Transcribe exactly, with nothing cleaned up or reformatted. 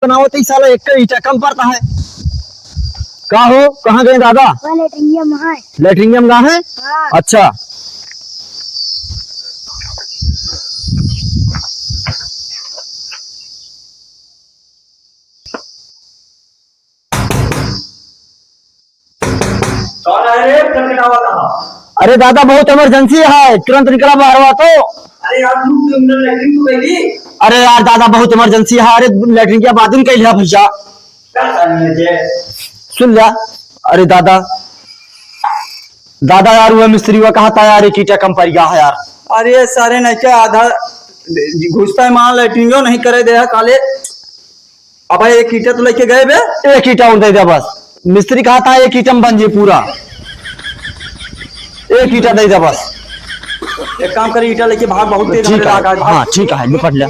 बनावत ही साला एक ईटा कम पड़ता है। का हो, कहाँ गए दादा? वो लेटरिंगिया में है। लेटरिंगिया में गए हैं? हाँ। अच्छा। कौन है रे? कटकटावा कहाँ? अरे दादा, बहुत इमरजेंसी है, तुरंत निकला बाहर हुआ तो। अरे यार, तू क्रिमिनल लेटरिन तो गई? अरे यार दादा, बहुत इमरजेंसी है। अरे लेटरिन के बाद में कह लिया भैया। क्या करने दे? सुन लिया। अरे दादा, दादा यार, वह मिस्त्री हुआ कहा था यार, एक ईटा कम पड़ गया है यार। अरे सारे नहीं क्या, आधा घुसता है मां लेटरिन नहीं करे दे है काले। अब एक ईटा तो लेके गए बे। एक ईटा और दे दे बस। मिस्त्री कहा था एक ईटा में बन जाए पूरा। एक ईटा दे दे बस। एक काम करे, ईटा लेके भाग, बहुत तेज ठीक हमें है, लागा है, भाग। हाँ, ठीक है, निपट लिया।